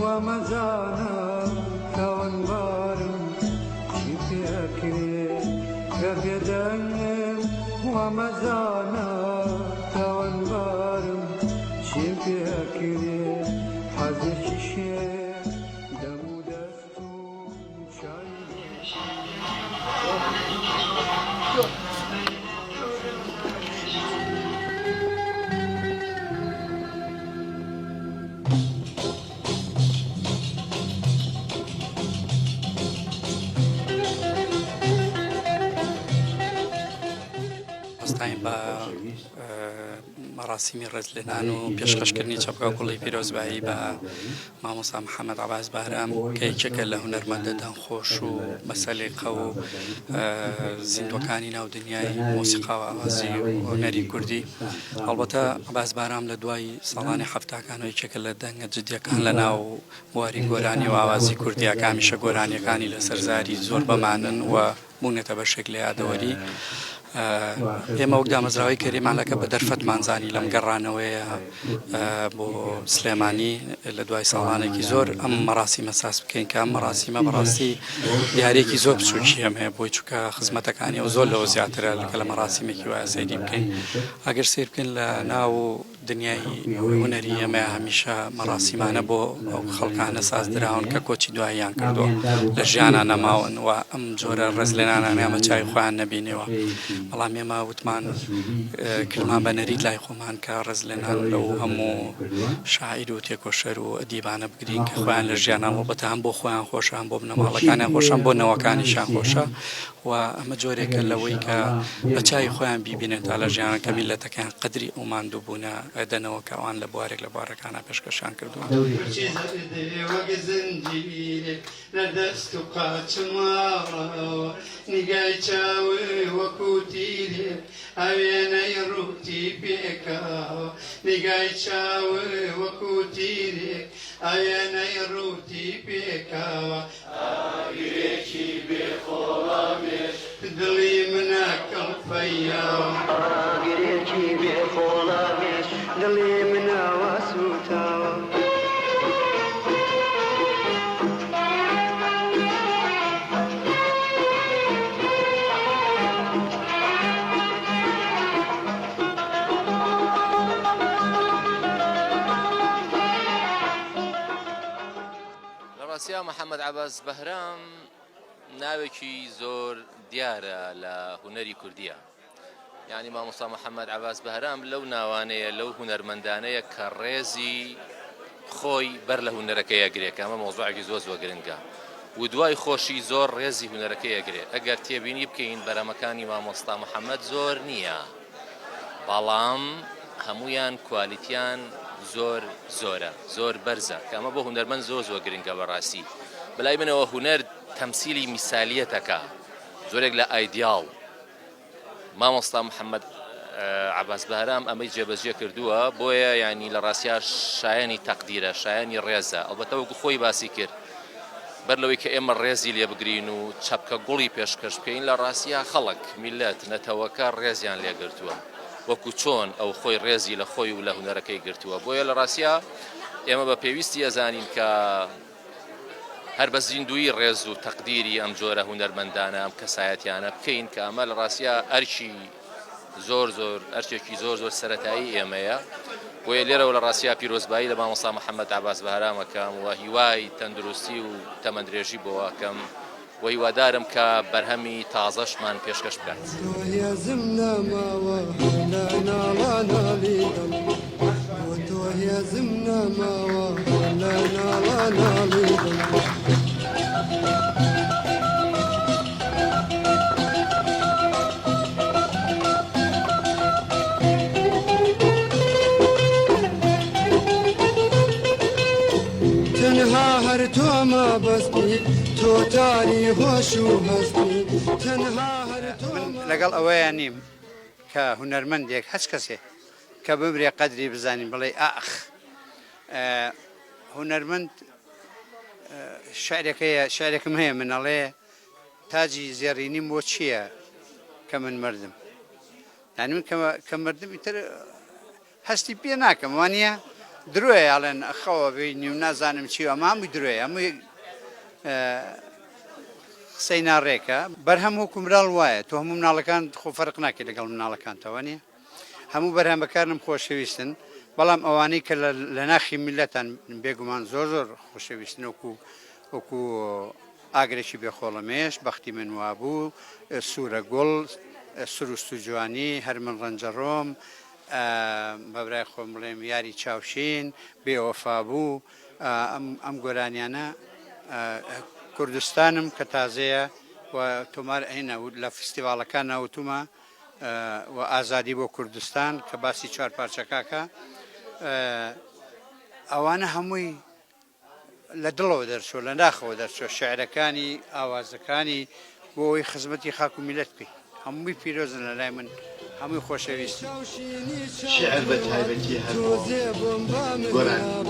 وامەزانە تاوانبارم چی پێ ئەکرێ گەر بێدەنگم وامەزانە تاوانبارم چیم پێ ئەکرێ حەزێکی شێت دەم و دەست و چاوی هەستاین بە مەراسیمی ڕێزلێنان و پێشکەشکردنی چەپکە گوڵی پیرۆزبایی بە مامۆستا محەممەد عەباس بەهرام کە یەکێکە لە هونەرمەندە دەنگخۆش و بە سەلیقە و زیندووەکانی ناو دنیای مۆسیقا و ئاوازی هونەری کوردی. هەڵبەتە عەباس بارام لە دوای ساڵانی حەفتاکانەوە یەکێکە لە دەنگە جدییەکان لە ناو بواری گۆرانی و ئاوازی کوردییە کە هەمیشە گۆرانییەکانی لەسەر زاری زۆربەمانن و بوونەتە بەشێک لە یادەوەری. ئێمە وەک دامەزراوەی کەریمانەکە بە دەرفەتمان زانی لەم گەڕانەوەیە بۆ سلێمانی لە دوای ساڵانێکی زۆر ئەم مەراسیمە ساز بکەین کە ئەم مەراسیمە بەڕاستی دیارێکی زۆر بچووکی ئەم هەیە بۆی چونکە خزمەتەکانی ئەو زۆر لەوە زیاترە کە لە مەراسیمێکی وایە سەیری بکەین ئەگەر سەیر بکەین لە ناو دنیای هونەری ئێمە هەمیشە مەراسیمانە بۆ ئەو خەڵکانە سازدراون کە کۆچی دواییان کردووە لە ژیانا نەماون و ئەم جۆرە ڕێزلێنانانە ئەمە چاوی خۆیان نەبینیوە بەڵام ئێمە وتمان کردمان بە نەریت لای خۆمان کە ڕێزلێنان لەو هەموو شاعیر و تێکۆشەر و ئەدیبانە بگرین کە خۆیان لە ژیانا هەڵبەتە هەم بۆ خۆیان خۆشە هەم بۆ بنەماڵەکانیان خۆشە هەم بۆ نەوەکانیشیان خۆشە و ئەمە جۆرێکە لەوەی کە بە چاوی خۆیان بیبینن تا لە ژیان کە میللەتەکەیان قەدری ئەو ماندووبوونە ئەدەنەوە کە ئەوان لە بوارێک لە بوارەکانا پێشکەشیان کردووە. لە دەست و قاچم ئاڵاوە نیگای چاوت وەکوو تیرێک ئاوێنەی ڕووتی پێکاوە نیگای چاوت وەکوو تیرێک ئاوێنەی ڕووتی پێکاوە ئاگرێکی بێ خۆڵامێش دڵی منە کڵپەیاوە. ئاگرێکی بێ خۆڵامێش دڵی منە وا سووتاوە. لە ڕاستیا محەمەد عەباس بەهرام ناوێکی زۆر دیارە لە هونەری کوردیە یعنی مامۆستا محەممەد عباس بەهرام لەو ناوانەیە لەو هونەرمەندانەیە کە ڕێزی خۆی بەر لە هونەرەکەی ئەگرێ کە ئەمە مەوزوعێکی زۆر زۆر گرنگە و دوای خۆشی زۆر ڕێزی هونەرەکەی ئەگرێ ئەگەر تێبینی بکەین بەرەمەکانی مامۆستا محەممەد زۆر نییە بەڵام هەمویان کوالیتیان زۆر زۆرە زۆر بەرزە کە ئەمە بۆ هونەرمەند زۆر زۆر گرنگە بەڕاستی بەلای منەوە هونەر تەمسیلی میسالیەتەکە زۆرێک لە ئایدیاڵ مامۆستا محەممەد عەباس بەهرام ئەمەی جێبەجێ کردووە بۆیە ینی لە ڕاستیا شایەنی تەقدیرە شایەنی ڕێزە ئەڵبەتە وەکو خۆی باسی کرد بەر لەوەی کە ئێمە ڕێزی لێ بگرین و چەپکە گوڵی پێشکەش بکەین لە ڕاستیا خەڵک میلەت نەتەوەکە ڕێزیان لێگرتووە وەکو چۆن ئەو خۆی ڕێزی لە خۆی و لە هونەرەکەی گرتووە بۆیە لە ڕاستیا ئێمە بە پێویستی ئەزانین کە هەر بە زیندوویی ڕێز و تەقدیری ئەم جۆرە هونەرمەندانە، ئەم کەسایەتیانە بکەین کە ئەمە لە ڕاستیا ئەرکی زۆر زۆر ئەرکێکی زۆر زۆر سەرەتایی ئێمەیە. بۆیە لێرەوە لە ڕاستیا پیرۆزبایی لە مامۆستا محەممەد عەباس بەهرام ئەکەم و هیوای تەندروستی و تەمەندرێژی بۆ ئەکەم و هیوادارم کە بەرهەمی تازەشمان پێشکەش بکات. تۆ هێزم نەماوە لە ناڵە ناڵی دڵ بۆ تۆ هێزم نەماوە لە ناڵە ناڵی دڵ. تەنها هەر تۆ مەبەستی تۆ تاری هۆش و هەستی تەنها هەر تۆ من لەگەڵ ئەوەیا نیم کە هونەرمەندێک هەچ کەسێ کە بمرێ قەدری بزانین بڵێ ئاخ هونەرمەند شعرێک هەیە شعرێکم هەیە من ئەڵێ تاجی زێڕینیم بۆ چییە کە من مردم یانی من کە مردم ئیتر هەستی پێ ناکەم وانە؟ درۆیە ئەڵێن خەوە بینی و نازانم چی ئەمە هەمووی درۆیە هەمووی قسەی ناڕێکە بەرهەم وەکو مناڵ وایە تۆ هەموو مناڵەکان خۆ فەرق ناکەی لەگەڵ مناڵەکانتەوە نیە هەموو بەرهەمەکانم خۆشەویستن بەڵام ئەوانەی کە لە ناخی میللەتان بێگومان زۆر زۆر خۆشەویستن وەکو وەکو ئاگرێکی بێ خۆڵەمێش، بەختی من وابوو، سوورە گوڵ، سروشت و جوانی، هەر من ڕەنجەڕۆم، بە برای خۆم بڵێم یاری چاوشین، بێ وەفا بوو، ئەم گۆرانیانە کوردستانم کە تازەیە و تۆمار ئەینە لە فستیڤاڵەکان ناوتومە و ئازادی بۆ کوردستان کە باسی چوار پارچەکاکە ئەوانە هەمووی لە دڵەوە دەرچووە، لە ناخەوە دەرچووە، شیعرەکانی، ئاوازەکانی بۆ ئەوەی خزمەتی خاک و میللەت بکەی، هەمووی پیرۆزن لە لای من، هەمووی خۆشەویستن. شیعر بە تایبەتی هەر بۆ گۆرانی.